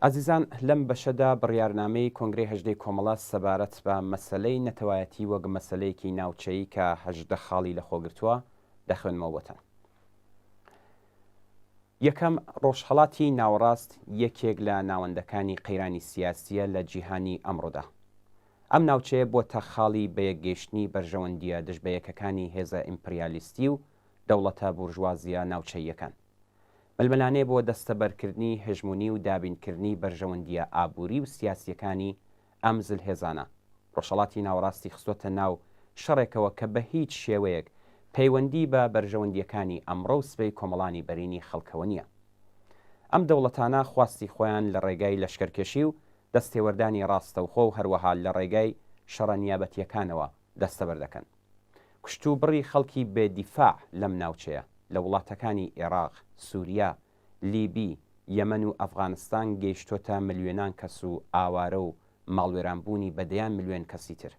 ئازیزان لەم بەشەدا بڕیارنامەی کۆنگرەی هەژدەی کۆمەڵە سەبارەت بە مەسەلەی نەتەوایەتی وەک مەسەلەیەکی ناوچەیی کە 18 خاڵی لەخۆگرتووە دەخوێنمەوە بۆتان. یەکەم، ڕۆژهەڵاتی ناوەڕاست یەکێک لە ناوەندەکانی قەیرانی سیاسییە لە جیهانی ئەمڕۆدا. ئەم ناوچەیە بووەتە خاڵی بەیەکگەیشتنی بەرژەوەندییە دژبەیەکەکانی هێزە ئیمپریالیستی و دەوڵەتە بورژوازییە ناوچەییەکان. ململانێ بۆ دەستەبەرکردنی هەژموونی و دابینکردنی بەرژەوەندییە ئابووری و سیاسییەکانی ئەم زلهێزانە، ڕۆژهەڵاتی ناوەڕاستی خستۆتە ناو شەڕێکەوە کە بە هیچ شێوەیەک پەیوەندی بە بەرژەوەندییەکانی ئەمڕۆ و سبەی کۆمەڵانی بەرینی خەڵکەوە نییە. ئەم دەوڵەتانە خواستی خۆیان لە ڕێگای لەشکەرکێشی و دەستێوەردانی ڕاستەوخۆ و هەروەها لە ڕێگای شەڕە نیابەتییەکانەوە دەستەبەر دەکەن. کوشتوبڕی خەڵکی بێ دیفاع لەم ناوچەیە، لە وڵاتەکانی ئێراق، سوریا، لیبی، یەمەن و ئەفغانستان گەیشتۆتە ملیۆنان کەس و ئاوارە و ماڵوێرانبوونی بە دەیان ملیۆن کەسی تر.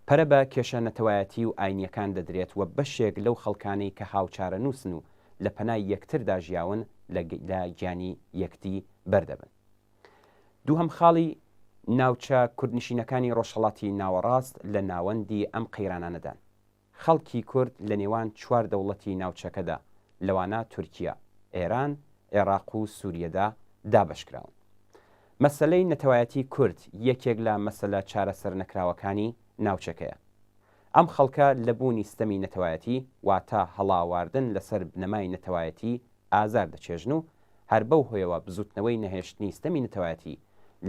پەرە بە کێشە نەتەوایەتی و ئاینییەکان دەدرێت و بەشێک لەو خەڵکانەی کە هاوچارەنووسن و لە پەنای یەکتردا ژیاون لە لە گیانی یەکدی بەردەبن. دووهەم خاڵی ناوچە کوردنشینەکانی ڕۆژهەڵاتی ناوەڕاست لە ناوەندی ئەم قەیرانانەدان. خەڵکی کورد لە نێوان چوار دەوڵەتی ناوچەکەدا، لەوانە تورکیە، ئێران، عێڕاق و سووریەدا دابەشکراون. مەسەلەی نەتەوایەتی کورد یەکێک لە مەسەلە چارەسەرنەکراوەکانی ناوچەکەیە. ئەم خەڵکە لە بوونی ستەمی نەتەوایەتی، واتە هەڵاواردن لەسەر بنەمای نەتەوایەتی ئازار دەچێژن و هەر بەو هۆیەوە بزووتنەوەی نەهێشتنی ستەمی نەتەوایەتی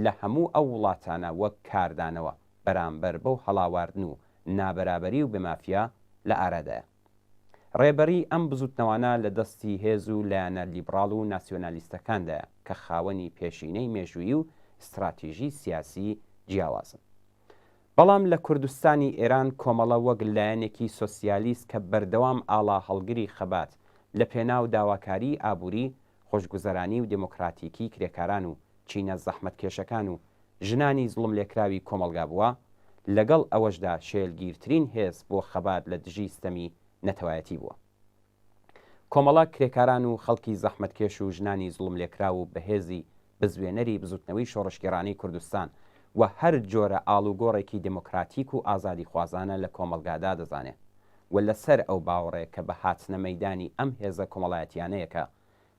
لە هەموو ئەو وڵاتانە وەک کاردانەوە بەرامبەر بەو هەڵاواردن و نابەرابەری و بێمافییە لە ئارادایە. ڕێبەریی ئەم بزووتنەوانە لە دەستی هێز و لایەنە لیبڕاڵ و ناسیۆنالیستەکاندایە کە خاوەنی پێشینەی مێژوویی و ستراتیژی سیاسی جیاوازن. بەڵام لە کوردستانی ئێران کۆمەڵە وەک لایەنێکی سۆسیالیست کە بەردەوام ئاڵاهەڵگری خەبات لە پێناو داواکاریی ئابووری، خۆشگوزەرانی و دێمۆکراتیکی کرێکاران و چینە زەحمەتکێشەکان و ژنانی زوڵملێکراوی کۆمەڵگا بووە، لەگەڵ ئەوەشدا شێلگیرترین هێز بۆ خەبات لە دژی ستەمی نەتەوایەتی بووە. کۆمەڵە کرێکاران و خەڵکی زەحمەتکێش و ژنانی زوڵملێکراو و بەهێزی بزوێنەری بزوتنەوەی شۆڕشگێڕانەی کوردستان و هەر جۆرە ئاڵوگۆڕێکی دێمۆکراتیک و ئازادیخوازانە لە کۆمەڵگادا دەزانێ و لە سەر ئەو باوەڕەیە کە بە هاتنە مەیدانی ئەم هێزە کۆمەڵایەتیانەیە کە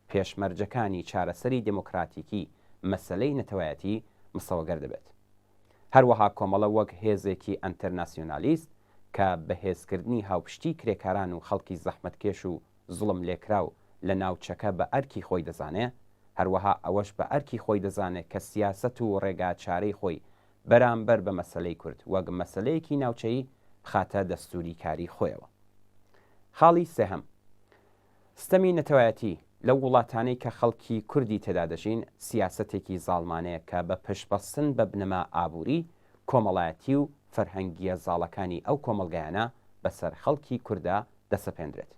پێشمەرجەکانی چارەسەری دێمۆکراتیکی مەسەلەی نەتەوایەتی مسەوەگەر دەبێت. هەروەها کۆمەڵە وەک هێزێکی ئەنتەرناسیۆنالیست کە بەهێزکردنی هاوپشتی کرێکاران و خەڵکی زەحمەتکێش و زوڵملێکراو لە ناوچەکە بە ئەرکی خۆی دەزانێ، هەروەها ئەوەش بە ئەرکی خۆی دەزانێ کە سیاسەت و ڕێگاچارەی خۆی بەرامبەر بە مەسەلەی کورد وەک مەسەلەیەکی ناوچەیی بخاتە دەستووری کاری خۆیەوە. خاڵی سێهەم، ستەمی نەتەوایەتی لەو وڵاتانەی کە خەڵکی کوردی تێدا دەژین سیاسەتێکی زاڵمانەیە کە بە پشتبەستن بە بنەما ئابووری، کۆمەڵایەتی و فەرهەنگییە زاڵەکانی ئەو کۆمەڵگایانە بەسەر خەڵکی کوردا دەسەپێندرێت.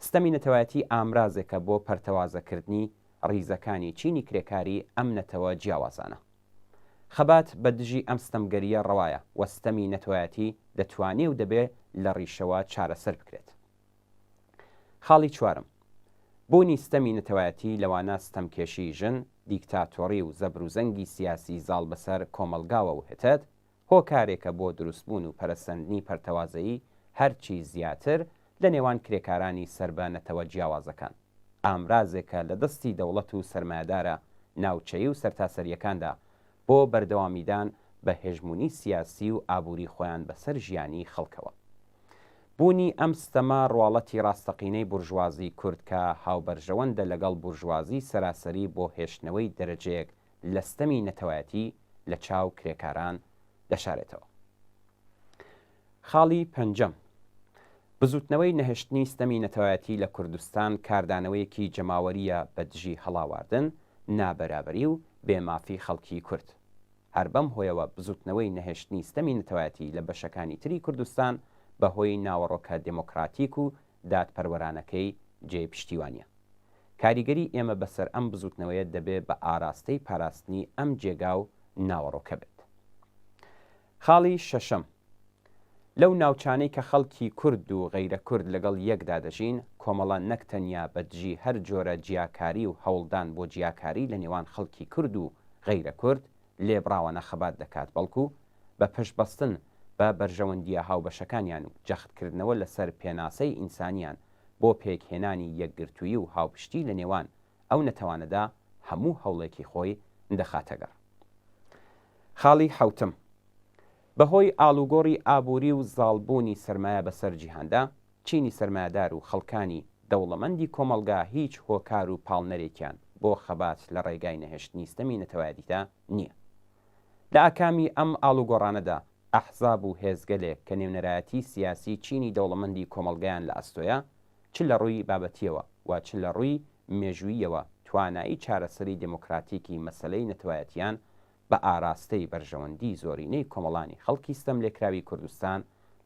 ستەمی نەتەوایەتی ئامرازێکە بۆ پەرتەوازەکردنی ڕیزەکانی چینی کرێکاری ئەم نەتەوە جیاوازانە. خەبات بە دژی ئەم ستەمگەرییە ڕەوایە و ستەمی نەتەوایەتی دەتوانێ و دەبێ لە ڕیشەوە چارەسەر بکرێت. خاڵی چوارەم، بوونی ستەمی نەتەوایەتی لەوانە ستەمکێشیی ژن، دیکتاتۆڕی و زەبروزەنگی سیاسی زاڵ بەسەر کۆمەڵگاوە و هتد، هۆکارێکە بۆ دروستبوون و پەرەسەندنی پەرتەوازەیی هەرچی زیاتر لە نێوان کرێکارانی سەر بە نەتەوە جیاوازەکان. ئامرازێکە لە دەستی دەوڵەت و سەرمایەدارە ناوچەیی و سەرتاسەرییەکاندا بۆ بەردەوامیدان بە هێژموونی سیاسی و ئابووری خۆیان بەسەر ژیانی خەڵکەوە. بوونی ئەم ستەمە ڕواڵەتی ڕاستەقینەی بورژوازی کورد کە هاوبەرژەوەندە لەگەڵ بورژوازی سەراسەری بۆ هێشتنەوەی دەرەجەیەک لە ستەمی نەتەوایەتی لە چاو کرێکاران دەشارێتەوە. خاڵی پەنجەم، بزووتنەوەی نەهێشتنی ستەمی نەتەوایەتی لە کوردستان کاردانەوەیەکی جەماوەرییە بە دژی هەڵاواردن، نابەرابەری و بێ مافی خەڵکی کورد. هەر بەم هۆیەوە بزووتنەوەی نەهێشتنی ستەمی نەتەوایەتی لە بەشەکانی تری کوردستان بە هۆی ناوەڕۆکە دێمۆکڕاتیک و دادپەروەرانەکەی جێی پشتیوانییە. کاریگەری ئێمە بەسەر ئەم بزووتنەوەیە دەبێ بە ئاراستەی پاراستنی ئەم جێگا و ناوەڕۆکە بێت. خاڵی شەشەم، لەو ناوچانەی کە خەڵکی کورد و غەیرە کورد لەگەڵ یەکدا دەژین، کۆمەڵە نەک تەنیا بە دژی هەر جۆرە جیاکاری و هەوڵدان بۆ جیاکاری لە نێوان خەڵکی کورد و غەیرە کورد لێبڕاوانە خەبات دەکات بەڵکو بە پشت بەستن بە بەرژەوەندییە هاوبەشەکانیان و جەختکردنەوە لەسەر پێناسەی ئینسانیان بۆ پێکهێنانی یەکگرتوویی و هاوپشتی لە نێوان ئەو نەتەوانەدا هەموو هەوڵێکی خۆی دەخاتەگەڕ. خاڵی حەوتم، بەهۆی ئاڵوگۆڕی ئابووری و زاڵبوونی سەرمایە بەسەر جیهاندا، چینی سەرمایەدار و خەڵکانی دەوڵەمەندی کۆمەڵگا هیچ هۆکار و پاڵنەرێکیان بۆ خەبات لە ڕێگای نەهێشتنی ستەمی نەتەوایەتیدا نییە. لە ئاکامی ئەم ئاڵوگۆڕانەدا ئەحزاب و هێزگەلێک کە نوێنەرایەتی سیاسی چینی دەوڵەمەندی کۆمەڵگایان لە ئەستۆیە، چ لە ڕووی بابەتییەوە و چ لە ڕووی مێژووییەوە توانایی چارەسەری دێمۆکراتیکی مەسەلەی نەتەوایەتییان بە ئاراستەی بەرژەوەندیی زۆرینەی کۆمەڵانی خەڵکی ستەملێکراوی کوردستان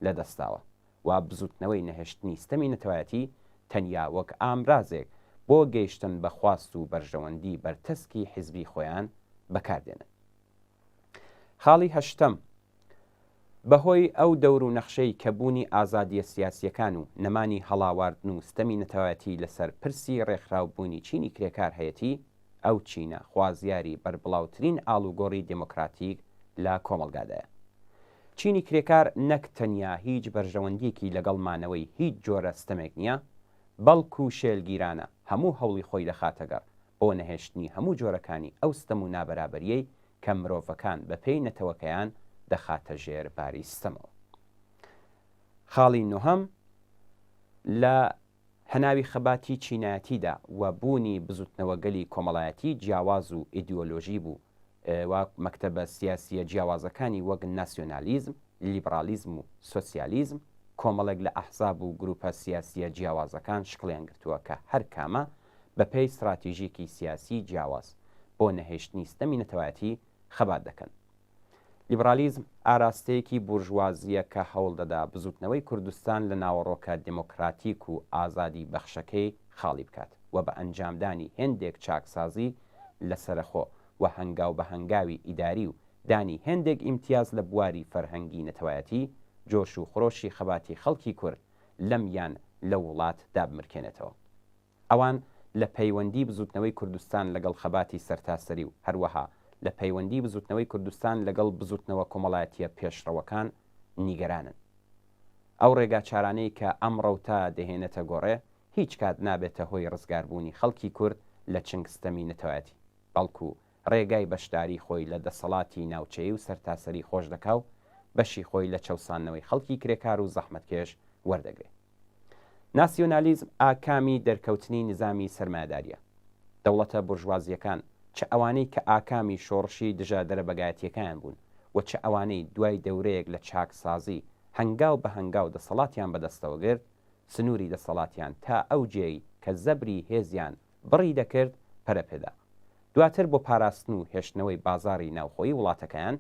لە دەست داوە و بزووتنەوەی نەهێشتنی ستەمی نەتەوایەتی تەنیا وەک ئامرازێک بۆ گەیشتن بە خواست و بەرژەوەندی بەرتەسکی حیزبی خۆیان بەکار دێنن. خاڵی هەشتەم، بەهۆی ئەو دەور و نەخشەی کە بوونی ئازادییە سیاسییەکان و نەمانی هەڵاواردن و ستەمی نەتەوایەتی لەسەر پرسی ڕێکخراوبوونی چینی کرێکار هەیەتی، ئەو چینە خوازیاری بەربڵاوترین ئاڵوگۆڕی دێمۆکراتیک لە کۆمەڵگادایە. چینی کرێکار نەک تەنیا هیچ بەرژەوەندییەکی لەگەڵ مانەوەی هیچ جۆرە ستەمێک نییە، بەڵکو شێلگیرانە هەموو هەوڵی خۆی دەخاتەگەڕ بۆ نەهێشتنی هەموو جۆرەکانی ئەو ستەم و نابەرابەرییەی کە مرۆڤەکان بەپێی نەتەوەکەیان دەخاتە ژێر باری ستەمەوە. خاڵی نۆهەم، لە هەناوی خەباتی چینایەتیدا و بوونی بزوتنەوەگەلی کۆمەڵایەتی جیاواز و ئیدیۆلۆژی بوو و مەکتەبە سیاسییە جیاوازەکانی وەک ناسیۆنالیزم، لیبڕالیزم و سۆسیالیزم، کۆمەڵێک لە ئەحزاب و گروپە سیاسییە جیاوازەکان شکڵیان گرتووە کە هەر کامە بەپێی ستراتیژێکی سیاسیی جیاواز بۆ نەهێشتنی ستەمی نەتەوایەتی خەبات دەکەن. لیبڕالیزم ئاراستەیەکی بورژوازییە کە هەوڵ دەدا بزووتنەوەی کوردستان لە ناوەڕۆکە دێمۆکراتیک و ئازادی بەخشەکەی خاڵی بکات و بە ئەنجامدانی هێندێک چاکسازی لەسەرەخۆ و هەنگاو بە هەنگاوی ئیداری و دانی هێندێک ئیمتیاز لە بواری فەرهەنگی نەتەوایەتی، جۆش و خرۆشی خەباتی خەڵکی کورد لەم یان لەو وڵات دابمرکێنێتەوە. ئەوان لە پەیوەندی بزووتنەوەی کوردستان لەگەڵ خەباتی سەرتاسەری و هەروەها لە پەیوەندی بزووتنەوەی کوردستان لەگەڵ بزووتنەوە کۆمەڵایەتییە پێشڕەوەکان نیگەرانن. ئەو ڕێگاچارانەی کە ئەم ڕەوتە دەهێنێتە گۆڕێ هیچ کات نابێتە هۆی ڕزگاربوونی خەڵکی کورد لە چنگ ستەمی نەتەوایەتی، بەڵکو ڕێگای بەشداری خۆی لە دەسەڵاتی ناوچەیی و سەرتاسەری خۆش دەکا و بەشی خۆی لە چەوساندنەوەی خەڵکی کرێکار و زەحمەتکێش وەردەگرێ. ناسیۆنالیزم ئاکامی دەرکەوتنی نیزامی سەرمایەدارییە. دەوڵەتە بورژوازییەکان، چ ئەوانەی کە ئاکامی شۆڕشی دژە دەرەبەگایەتییەکایان بوون و چ ئەوانەی دوای دەورەیەک لە چاکسازی هەنگاو بە هەنگاو دەسەڵاتیان بەدەستەوە گرت، سنووری دەسەڵاتیان تا ئەو جێی کە زەبری هێزیان بڕی دەکرد پەرە پێدا. دواتر بۆ پاراستن و هێشتنەوەی بازاڕی ناوخۆیی وڵاتەکەیان،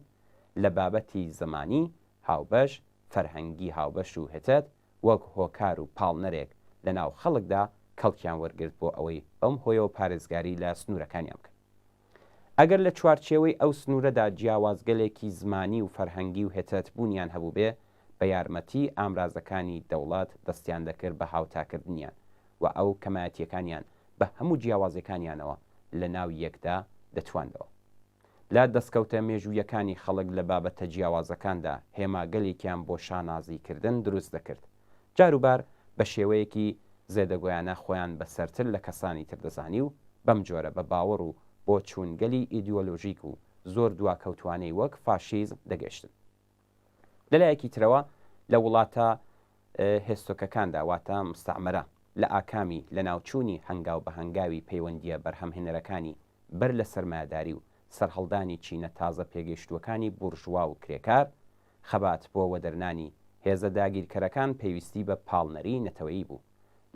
لە بابەتی زمانی هاوبەش، فەرهەنگی هاوبەش و هتد وەک هۆکار و پاڵنەرێک لە ناو خەڵکدا کەڵکیان وەرگرت بۆ ئەوەی بەم هۆیەوە پارێزگاری لە سنوورەکانیان بکەن. ئەگەر لە چوارچێوەی ئەو سنوورەدا جیاوازگەلێکی زمانی و فەرهەنگی و هتد بوونیان هەبووبێ، بە یارمەتی ئامرازەکانی دەوڵەت دەستیان دەکرد بە هاوتاکردنیان و ئەو کەمایەتییەکانیان بە هەموو جیاوازیەکانیانەوە لە ناو یەکدا دەتواندەوە. لە دەستکەوتە مێژوویەکانی خەڵک لە بابەتە جیاوازەکاندا هێماگەلێکیان بۆ شانازی کردن دروست دەکرد. جاروبار بە شێوەیەکی زێدەگۆیانە خۆیان بە سەرتر لە کەسانی تر دەزانی و بەم جۆرە بە باوەڕ و بۆچوونگەلی ئیدیۆلۆژیک و زۆر دواکەوتوانەی وەک فاشیزم دەگەشتن. لە لایەکی ترەوە لە وڵاتە هێستۆکەکاندا واتە مستعمرە لە ئاکامی لەناوچوونی هەنگاو بە هەنگاوی پەیوەندییە بەرهەمهێنەرەکانی بەر لە سەرمایەداری و سەرهەڵدانی چینە تازە پێگەیشتووەکانی بورژوا و کرێکار، خەبات بۆ وەدەرنانی هێزە داگیرکەرەکان پێویستی بە پاڵنەری نەتەوەیی بوو.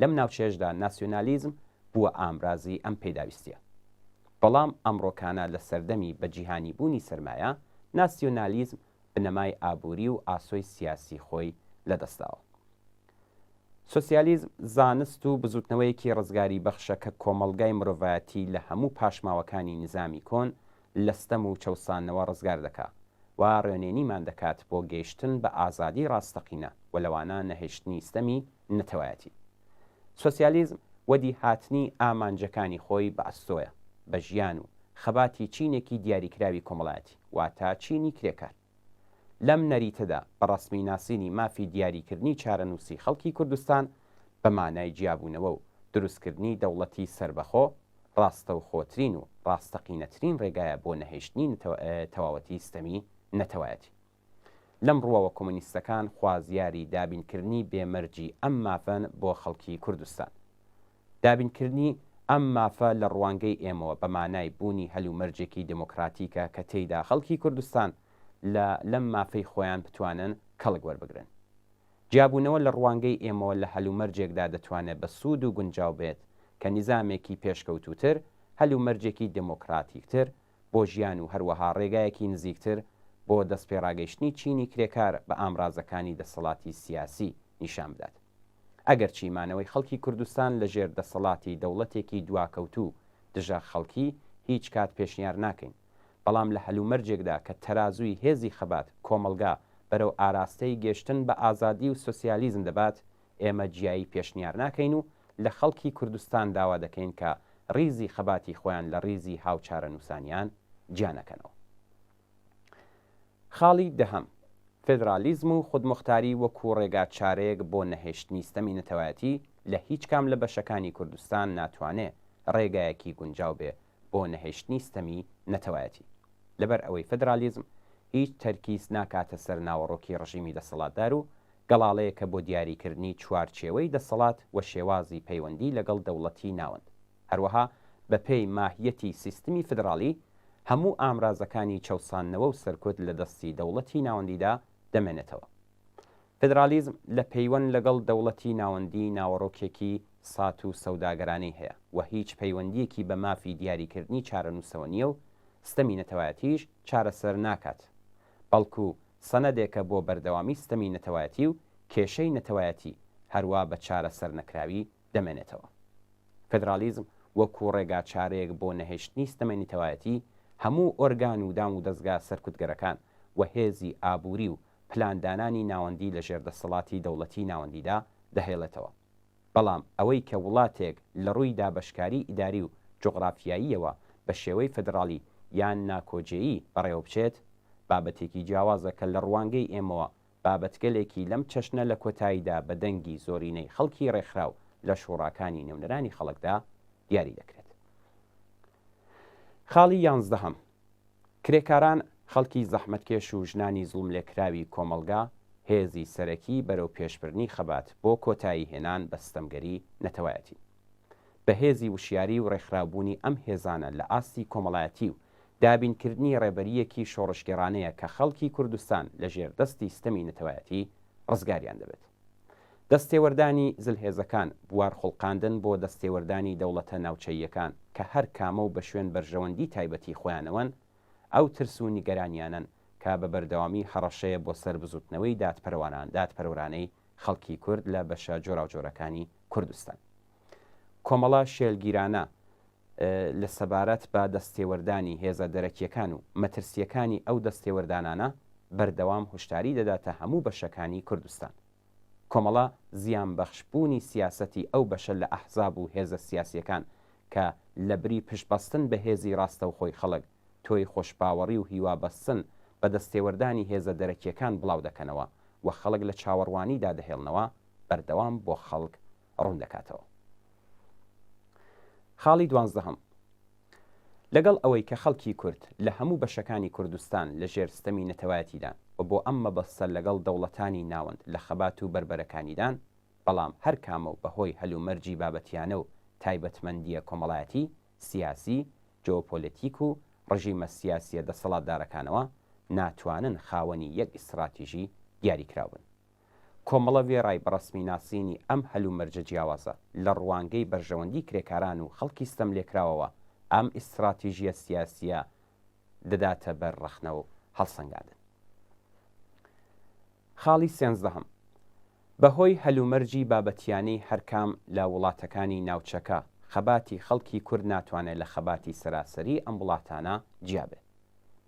لەم ناوچەیەشدا ناسیۆنالیزم بووە ئامرازی ئەم پێداویستییە. بەڵام ئەمڕۆکانە لە سەردەمی بە جیهانیبوونی سەرمایە، ناسیۆنالیزم بنەمای ئابووری و ئاسۆی سیاسی خۆی لەدەستداوە. سۆسیالیزم زانست و بزووتنەوەیەکی ڕزگاریبەخشە کە کۆمەڵگای مرۆڤایەتی لە هەموو پاشماوەکانی نیزامی کۆن لە ستەم و چەوساندنەوە ڕزگار دەکا. و ڕێنوێنیمان دەکات بۆ گەیشتن بە ئازادی ڕاستەقینە و لەوانە نەهێشتنی ستەمی نەتەوایەتی. سۆسیالیزم وەدی هاتنی ئامانجەکانی خۆی بە ئەستۆیە بە ژیان و خەباتی چینێکی دیاریکراوی کۆمەڵایەتی واتە چینی کرێکار. لەم نەریتەدا بە ڕەسمی ناسینی مافی دیاریکردنی چارەنووسی خەڵکی کوردستان بە مانای جیابوونەوە و دروستکردنی دەوڵەتی سەربەخۆ ڕاستەوخۆترین و ڕاستەقینەترین ڕێگایە بۆ نەهێشتنی تەواوەتی ستەمی نەتەوایەتی. لەم ڕووەوە کۆمۆنیستەکان خوازیاری دابینکردنی بێ مەرجی ئەم مافەن بۆ خەڵکی کوردستان. دابینکردنی ئەم مافە لە ڕوانگەی ئێمەوە بە مانای بوونی هەلومەرجێکی دێمۆکڕاتیکە کە تێیدا خەڵکی کوردستان لە لەم مافەی خۆیان بتوانن کەڵک وەربگرن. جیابوونەوە لە ڕوانگەی ئێمەوە لە هەلومەرجێکدا دەتوانێ بە سوود و گونجاو بێت کە نیزامێکی پێشکەوتووتر، هەلومەرجێکی دێمۆکڕاتیکتر بۆ ژیان و هەروەها ڕێگایەکی نزیکتر بۆ دەستپێڕاگەیشتنی چینی کرێکار بە ئامرازەکانی دەسەڵاتی سیاسی نیشان بدات. ئەگەرچی مانەوەی خەڵکی کوردستان لە ژێر دەسەڵاتی دەوڵەتێکی دواکەوتوو و دژە خەڵکی هیچ کات پێشنیار ناکەین، بەڵام لە هەلومەرجێکدا کە تەرازووی هێزی خەبات کۆمەڵگا بەرەو ئاراستەی گێشتن بە ئازادی و سۆسیالیزم دەبات، ئێمە جیایی پێشنیار ناکەین و لە خەڵکی کوردستان داوا دەکەین کە ڕیزی خەباتی خۆیان لە ڕیزی هاوچارەنووسانیان جیا نەکەنەوە. خاڵی دەهەم، فێدرالیزم و خودموختاری وەکوو ڕێگا چارەیەک بۆ نەهێشتنی ستەمی نەتەوایەتی لە هیچ کام لە بەشەکانی کوردستان ناتوانێ ڕێگایەکی گونجاو بێ بۆ نەهێشتنی ستەمی نەتەوایەتی. لەبەر ئەوەی فێدرالیزم هیچ تەرکیز ناکاتە سەر ناوەڕۆکی ڕژیمی دەسەڵاتدار و گەڵاڵەیەکە بۆ دیاریکردنی چوارچێوەی دەسەڵات و شێوازی پەیوەندی لەگەڵ دەوڵەتی ناوەند. هەروەها بەپێی ماهیەتی سیستمی فیدراڵی، هەموو ئامرازەکانی چەوساندنەوە و سەرکوت لە دەستی دەوڵەتی ناوەندیدا دەمێنێتەوە. فیدراڵیزم لە پەیوەند لەگەڵ دەوڵەتی ناوەندی ناوەڕۆکێکی سات و سەوداگەرانەی هەیە و هیچ پەیوەندییەکی بە مافی دیاریکردنی چارەنووسەوە نییە و ستەمی نەتەوایەتیش چارەسەر ناکات، بەڵکو سەنەدێکە بۆ بەردەوامی ستەمی نەتەوایەتی و کێشەی نەتەوایەتی هەروا بە چارەسەرنەکراوی دەمێنێتەوە. فێدرالیزم وەکوو ڕێگاچارەیەک بۆ نەهێشتنی ستەمی نەتەوایەتی، هەموو ئۆرگان و دامودەزگا سەرکوتگەرەکان و هێزی ئابووری و پلاندانانی ناوەندی لە ژێر دەسەڵاتی دەوڵەتی ناوەندیدا دەهێڵێتەوە. بەڵام ئەوەی کە وڵاتێک لە ڕووی دابەشکاری ئیداری و جوغرافیاییەوە بە شێوەی فێدراڵی یان ناکۆجێیی بەڕێوە بچێت، بابەتێکی جیاوازە کە لە ڕوانگەی ئێمەوە بابەتگەلێکی لەم چەشنە لە کۆتاییدا بە دەنگی زۆرینەی خەڵکی ڕێکخراو لە شوڕاکانی نوێنەرانی خەڵکدا دیاری دەکرێت. خاڵی یانزدەهەم، کرێکاران، خەڵکی زەحمەتکێش و ژنانی زوڵملێکراوی کۆمەڵگا هێزی سەرەکی بەرەو پێشبردنی خەبات بۆ کۆتایی هێنان بە ستەمگەری نەتەوایەتین. بە هێزی وشیاری و ڕێکخراوبوونی ئەم هێزانە لە ئاستی کۆمەڵایەتی و دابینکردنی ڕێبەرییەکی شۆڕشگێڕانەیە کە خەڵکی کوردستان لە ژێر دەستی ستەمی نەتەوایەتی ڕزگاریان دەبێت. دەستێوەردانی زلهێزەکان، بوار خوڵقاندن بۆ دەستێوەردانی دەوڵەتە ناوچەییەکان کە هەر کامە و بە شوێن بەرژەوەندی تایبەتی خۆیانەوەن، ئەو ترس و نیگەرانیانەن کە بە بەردەوامی هەڕەشەیە بۆ سەر بزووتنەوەی دادپەروەرانەی خەڵکی کورد لە بەشە جۆراوجۆرەکانی کوردستان. کۆمەڵە شێلگیرانە لە سەبارەت بە دەستێوەردانی هێزە دەرەکییەکان و مەترسییەکانی ئەو دەستێوەردانانە بەردەوام هوشداری دەداتە هەموو بەشەکانی کوردستان. کۆمەڵە زیانبەخش بوونی سیاسەتی ئەو بەشە لە ئەحزاب و هێزە سیاسییەکان کە لەبری پشتبەستن بە هێزی ڕاستەوخۆی خەڵک تۆی خۆشباوەڕی و هیوابەستن بە دەستێوەردانی هێزە دەرەکییەکان بڵاو دەکەنەوە و خەڵک لە چاوەڕوانیدا دەهێڵنەوە بەردەوام بۆ خەڵک ڕوون دەکاتەوە. خاڵی دوانزدەهەم، لەگەڵ ئەوەی کە خەڵکی کورد لە هەموو بەشەکانی کوردستان لە ژێر ستەمی نەتەوایەتیدان و بۆ ئەم مەبەستە لەگەڵ دەوڵەتانی ناوەند لە خەبات و بەربەرەکانیدان، بەڵام هەر کامە و بە هۆی هەلومەرجی بابەتیانە و تایبەتمەندییە کۆمەڵایەتی، سیاسی، جۆپۆلەتیک و ڕژیمە سیاسییە دەسەڵاتدارەکانەوە، ناتوانن خاوەنی یەک ئیستڕاتیژی دیاریکراو بن. کۆمەڵە وێڕای بەڕەسمی ناسینی ئەم هەلومەرجە جیاوازە، لە ڕوانگەی بەرژەوەندی کرێکاران و خەڵکی ستەملێکراوەوە ئەم ئیستراتیژییە سیاسییە دەداتە بەر ڕەخنە و هەڵسەنگاندن. خاڵی سێنزدەهەم، بە هۆی هەلومەرجی بابەتییانەی هەرکام لە وڵاتەکانی ناوچەکە، خەباتی خەڵکی کورد ناتوانێ لە خەباتی سەراسەریی ئەم وڵاتانە جیا بێ.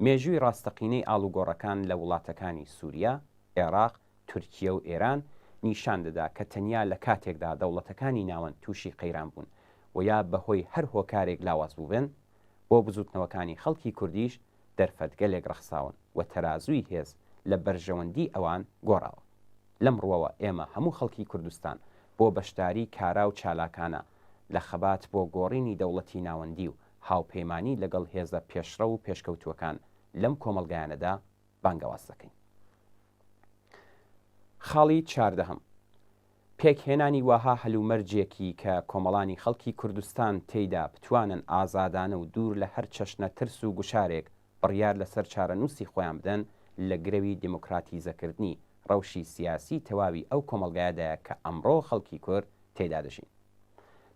مێژووی ڕاستەقینەی ئاڵوگۆڕەکان لە وڵاتەکانی سووریا، عێراق، تورکیە و ئێران نیشان دەدا کە تەنیا لە کاتێکدا دەوڵەتەکانی ناوەند تووشی قەیران بوون و یا بە هۆی هەر هۆکارێک لاواز بووبن، بۆ بزووتنەوەکانی خەڵکی کوردیش دەرفەتگەلێک ڕەخساون و تەرازووی هێز لە بەرژەوەندیی ئەوان گۆڕاوە. لەم ڕووەوە ئێمە هەموو خەڵکی کوردستان بۆ بەشداریی کارا و چالاکانە لە خەبات بۆ گۆڕینی دەوڵەتی ناوەندی و هاوپەیمانی لەگەڵ هێزە پێشڕەو و پێشکەوتووەکان لەم کۆمەڵگایانەدا بانگەواز دەکەین. خاڵی چاردەهەم، پێکهێنانی واها هەلومەرجێکی کە کۆمەڵانی خەڵکی کوردستان تێیدا بتوانن ئازادانە و دوور لە هەر چەشنە ترس و گوشارێک بڕیار لەسەر چارەنووسی خۆیان بدەن لە گرەوی دێموکراتیزەکردنی ڕەوشی سیاسی تەواوی ئەو کۆمەڵگایەدایە کە ئەمڕۆ خەڵکی کورد تێیدا دەژین.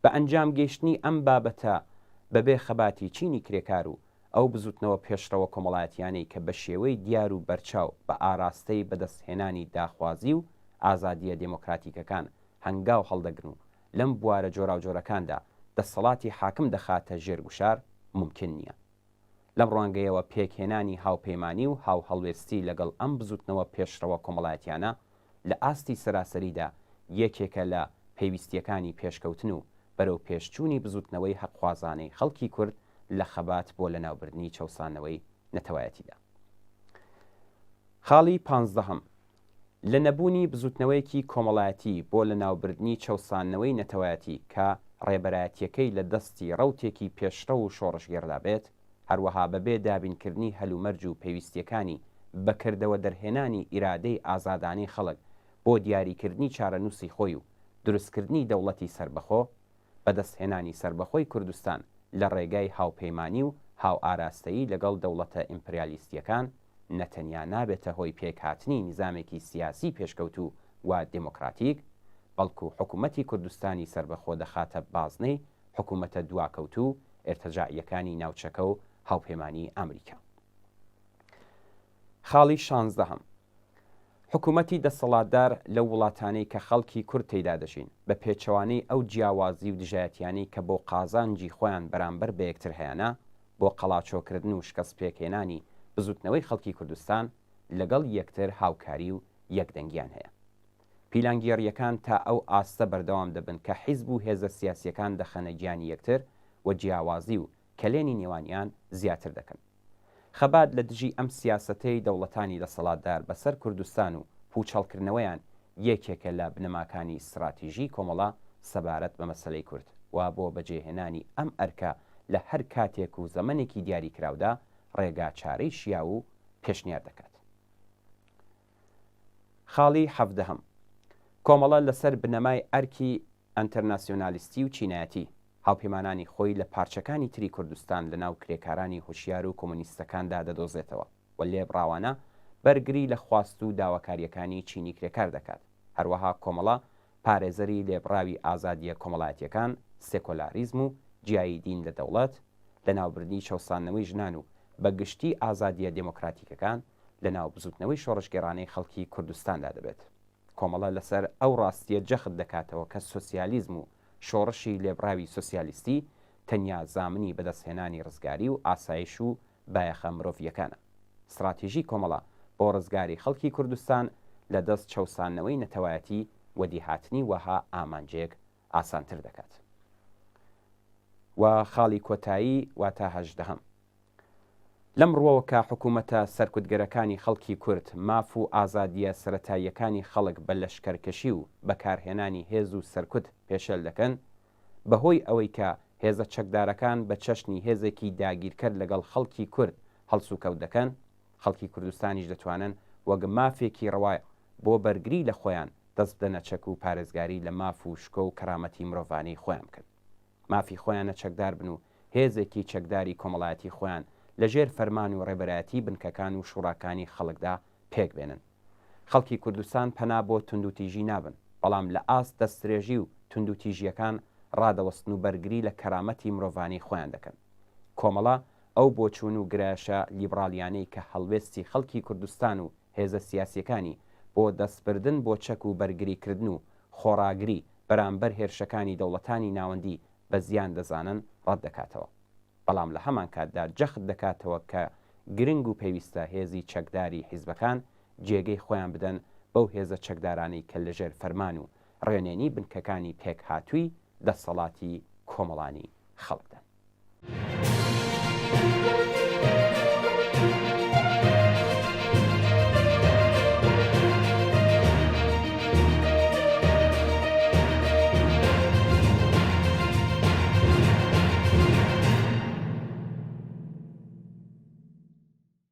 بە ئەنجام گەیشتنی ئەم بابەتە بەبێ خەباتی چینی کرێکار و ئەو بزوتنەوە پێشڕەوە کۆمەڵایەتیانەی کە بە شێوەی دیار و بەرچاو بە ئاراستەی بەدەستهێنانی داخوازی و ئازادییە دێمۆکراتیکەکان هەنگاو هەڵدەگرن و لەم بوارە جۆراوجۆرەکاندا دەسەڵاتی حاکم دەخاتە ژێر گوشار، مومکین نییە. لەم ڕوانگەیەوە پێکهێنانی هاوپەیمانی و هاوهەڵوێستی لەگەڵ ئەم بزوتنەوە پێشڕەوە کۆمەڵایەتیانە لە ئاستی سەراسەریدا یەکێکە لە پێویستییەکانی پێشکەوتن و بەرەوپێشچوونی بزوتنەوەی هەقخوازانەی خەڵکی کورد لە خەبات بۆ لەناوبردنی چەوسانەوەی نەتەوایەتیدا. خاڵی پانزدەهەم، لە نەبوونی بزوتنەوەیەکی کۆمەڵایەتی بۆ لەناوبردنی چەوساندنەوەی نەتەوایەتی کە ڕێبەرایەتیەکەی لە دەستی ڕەوتێکی پێشڕەو و شۆڕشگێڕدا بێت، هەروەها بەبێ دابینکردنی هەلومەرج و پێویستیەکانی بە کردەوە دەرهێنانی ئیرادەی ئازادانەی خەڵک بۆ دیاریکردنی چارەنووسی خۆی و دروستکردنی دەوڵەتی سەربەخۆ، بەدەستهێنانی سەربەخۆی کوردستان لە ڕێگای هاوپەیمانی و هاوئاراستەیی لەگەڵ دەوڵەتە ئیمپریالیستییەکان نەتەنیا نابێتە هۆی پێکهاتنی نیزامێکی سیاسیی پێشکەوتوو و دێمۆکڕاتیک، بەڵکوو حکوومەتی کوردستانی سەربەخۆ دەخاتە بازنەی حکوومەتە دواکەوتوو و ئیرتەجاعییەکانی ناوچەکە و هاوپەیمانیی ئامریکا. خاڵی شانزدەهەم، حکوومەتی دەسەڵاتدار لەو وڵاتانەی کە خەڵکی کورد تێیدا دەژین، بە پێچەوانەی ئەو جیاوازی و دژایەتیانەی کە بۆ قازانجی خۆیان بەرامبەر بە یەکتر هەیانە، بۆ قەڵاچۆکردن و شکەستپێکهێنانی بزوتنەوەی خەڵکی کوردستان، لەگەڵ یەکتر هاوکاری و یەکدەنگیان هەیە. پیلانگێڕییەکان تا ئەو ئاستە بەردەوام دەبن کە حیزب و هێزە سیاسییەکان دەخەنە گیانی یەکتر و جیاوازی و کەلێنی نێوانیان زیاتر دەکەن. خەبات لە دژی ئەم سیاسەتەی دەوڵەتانی دەسەڵاتدار بە سەر کوردستان و پووچەڵکردنەوەیان یەکێکە لە بنەماکانی ستڕاتیژی کۆمەڵە سەبارەت بە مەسەلەی کورد و بۆ بەجێهێنانی ئەم ئەرکە لە هەر کاتێک و زەمەنێکی دیاریکراودا ڕێگا چارەی شیاو و پێشنیار دەکات. خاڵی حەڤدەهەم، کۆمەڵە لە سەر بنەمای ئەرکی ئەنتەرناسیۆنالیستی و چینایەتی، هاوپەیمانانی خۆی لە پارچەکانی تری کوردستان لە ناو کرێکارانی هوشیار و کۆمۆنیستەکاندا دەدۆزێتەوە و لێبڕاوانە بەرگری لە خواست و داواکارییەکانی چینی کرێکار دەکات. هەروەها کۆمەڵە پارێزەری لێبڕاوی ئازادییە کۆمەڵایەتییەکان، سێکۆلاریزم و جیایی دین لە دەوڵەت، لەناوبردنی چەوساندنەوەی ژنان و بە گشتی ئازادییە دێمۆکراتیکەکان لە ناو بزووتنەوەی شۆڕشگێڕانەی خەڵکی کوردستاندا دەبێت. کۆمەڵە لەسەر ئەو ڕاستییە جەخت دەکاتەوە کە سۆسیالیزم و شۆڕشی لێبڕاوی سۆسیالیستی تەنیا زامنی بەدەستهێنانی ڕزگاری و ئاسایش و بایەخە مرۆڤییەکانە. ستڕاتیژی کۆمەڵە بۆ ڕزگاری خەڵکی کوردستان لە دەست چەوساندنەوەی نەتەوایەتی وەدیهاتنی وەها ئامانجێک ئاسانتر دەکات. و خاڵی کۆتایی واتە هەژدەهەم. لەم ڕووەوە کە حکوومەتە سەرکوتگەرەکانی خەڵکی کورد ماف و ئازادییە سەرەتاییەکانی خەڵک بە لەشکەرکەشی و بەکارهێنانی هێز و سەرکوت پێشێل دەکەن، بە هۆی ئەوەی کە هێزە چەکدارەکان بە چەشنی هێزێکی داگیرکەر لەگەڵ خەڵکی کورد هەڵسوکەوت دەکەن، خەڵکی کوردستانیش دەتوانن وەک مافێکی ڕەوا بۆ بەرگری لە خۆیان دەست بدەنە چەک و پارێزگاری لە ماف و شکۆ و کەرامەتی مرۆڤانەی خۆیان بکەن. مافی خۆیانە چەکدار بن و هێزێکی چەکداری کۆمەڵایەتی خۆیان لە ژێر فەرمان و ڕێبەرایەتی بنکەکان و شوڕاکانی خەڵکدا پێک بێنن. خەڵکی کوردستان پەنا بۆ توندوتیژی نابەن، بەڵام لە ئاست دەستدرێژی و توندوتیژییەکان ڕادەوەستن و بەرگری لە کەرامەتی مرۆڤانەی خۆیان دەکەن. کۆمەڵە ئەو بۆچوون و گرایشە لیبڕاڵیانەی کە هەڵوێستی خەڵکی کوردستان و هێزە سیاسییەکانی بۆ دەستبردن بۆ چەک و بەرگریکردن و خۆڕاگری بەرامبەر هێرشەکانی دەوڵەتانی ناوەندی بە زیان دەزانن ڕەتدەکاتەوە. بەڵام لە هەمانکاتدا جەخت دەکاتەوە کە گرنگ و پێویستە هێزی چەکداری حیزبەکان جێگەی خۆیان بدەن بەو هێزە چەکدارانەی کە لەژێر فەرمان و ڕێنوێنی بنکەکانی پێکهاتووی دەسەڵاتی کۆمەڵانی خەڵکدان.